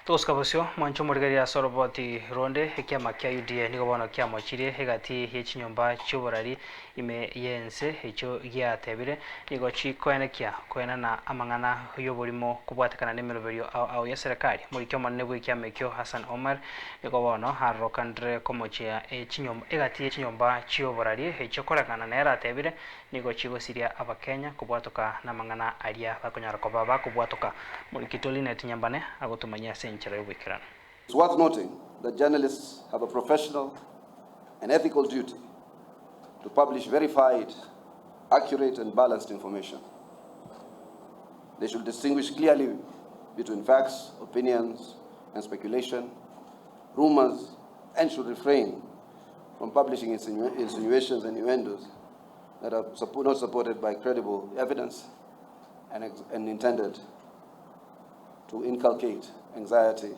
Togosuka bosio, mwanche omorigereria ase oroboti ronde, ekiama kia UDA nigo bono kiamochirie egati ye chinyomba chi'oborari ime y'ense echio giatebire nigo chikoenekia koenana amang'ana y'oborimo kobwatekana nemeroberio ao ao y'eserekari. Omoriki omonene bw'ekiama ekio Hassan Omar nigo bono arorokanire komochia chinyomba egati ye chinyomba chi'oborari echio koreng'ana nere atebire nigo chigosiria Abakenya kobwatoka namang'ana aria bakonyara koba bakobwatoka. Omoriki Linet Nyambane agotomanyia ase enchera y'oboikeranu. It's worth noting that journalists have a professional and ethical duty to publish verified, accurate and balanced information. They should distinguish clearly between facts, opinions and speculation, rumors, and should refrain from publishing insinuations and innuendos that are not supported by credible evidence and intended to inculcate anxiety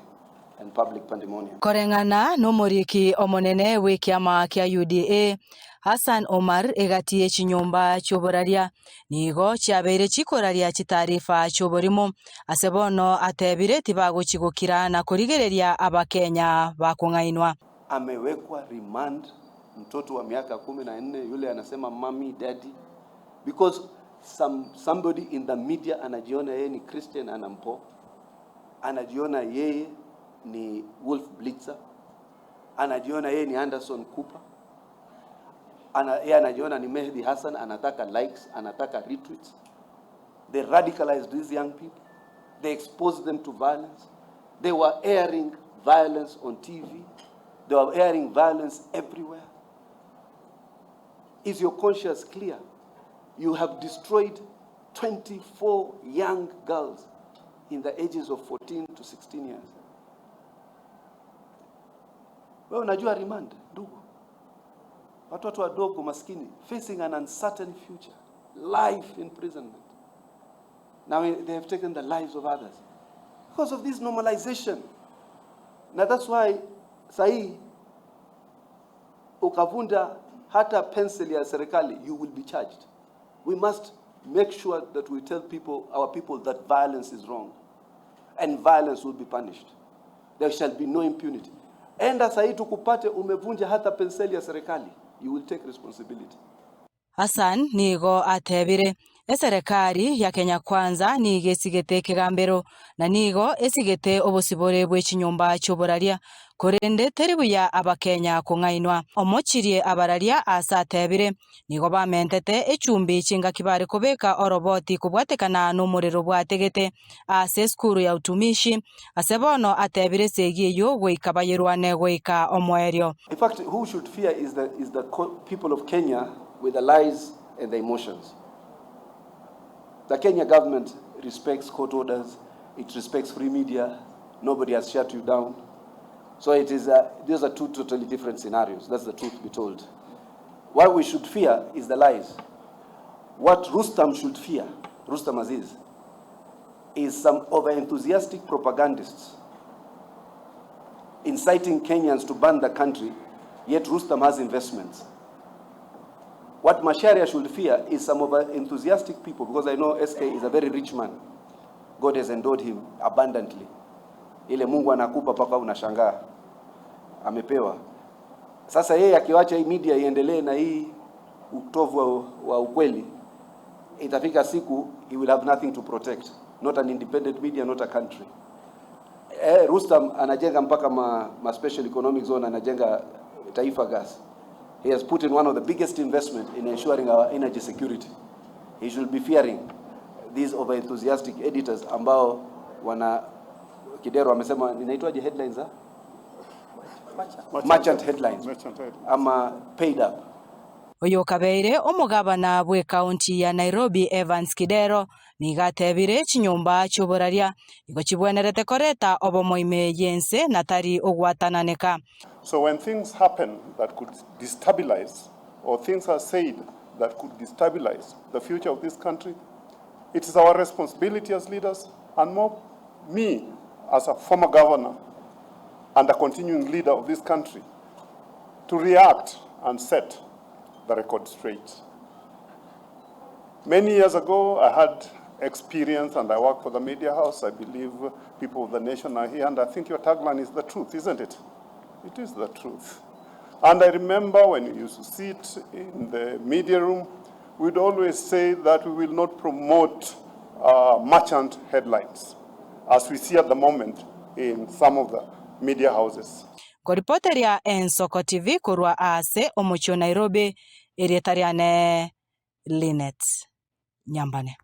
and public pandemonium. Koreng'ana nomoriki omonene bw'ekiama kia UDA, Hassan Omar egati ye chinyomba chi'oboraria nigo chiabeire chikoraria chitaarifa chi'oborimo ase bono atebire tibagochi gokira na korigereria Abakenya bakong'ainwa. Amewekwa remand mtoto wa miaka 14 yule anasema mummy daddy because some, somebody in the media anajiona yeye ni Christian Anampo, anajiona yeye ni Wolf Blitzer, anajiona yeye ni Anderson Cooper, yeye anajiona ni Mehdi Hassan, anataka likes, anataka retweets. They radicalized these young people. They exposed them to violence. They were airing violence on TV. They were airing violence everywhere. Is your conscience clear? You have destroyed 24 young girls in the ages of 14 to 16 years. Wewe unajua remand, ndugu. Watoto wadogo maskini facing an uncertain future, life imprisonment. Now they have taken the lives of others because of this normalization. Now that's why sahi ukavunja hata pencil ya serikali you will be charged. We must make sure that we tell people, our people that violence is wrong and violence will be punished. There shall be no impunity. Enda sahi tukupate umevunja hata penseli ya serikali, you will take responsibility. Hassan nigo atebire, Eserekari ya Kenya Kwanza nigo esigete ekegambero, na nigo esigete obosibore bwe chinyomba chi'oboraria, korende teri buya Abakenya kong'ainwa. Omochirie abararia aase atebire, Nigo bamentete echumbi chingaki bare kobeka oroboti kobwatekana nomorero bwategete ase esukuru ya utumishi, ase bono atebire esegi eyio goika bayerwane goika omoerio. In fact, who should fear is the, is the people of Kenya with the lies and the emotions. The Kenya government respects court orders, it respects free media, nobody has shut you down. So it is a, these are two totally different scenarios. That's the truth be told. What we should fear is the lies. What Rustam should fear, Rustam Aziz, is some over-enthusiastic propagandists inciting Kenyans to burn the country, yet Rustam has investments. What Macharia should fear is some over-enthusiastic people, because I know SK is a very rich man. God has endowed him abundantly. Ile Mungu anakupa paka unashangaa. Amepewa. Sasa yeye akiwacha hii media iendelee na hii utovu wa ukweli, itafika siku he will have nothing to protect. Not an independent media, not a country. Rustam anajenga mpaka ma special economic zone, anajenga Taifa Gas. He has put in one of the biggest investment in ensuring our energy security. He should be fearing these over-enthusiastic editors ambao wana Kidero amesema ninaitwaje headlines ha? Merchant headlines. Merchant headlines. Ama paid up. Oyo okabeire omogabana bw'ekaunti ya Nairobi Evans Kidero nigo atebire chinyomba chi'oboraria nigo chibwenerete koreta obomo ime y'ense na tari ogwatananeka. So when things happen that could destabilize or things are said that could destabilize the future of this country, it is our responsibility as leaders and more me as a former governor and a continuing leader of this country to react and set the record straight. Many years ago, I had experience and I work for the media house. I believe people of the nation are here, and I think your tagline is the truth, isn't it? It is the truth. And I remember when we used to sit in the media room, we'd always say that we will not promote merchant headlines, as we see at the moment in some of the media houses. Nkoripoteria Ensoko TV korwa ase omochie o Nairobi, erieta riane Linet Nyambane.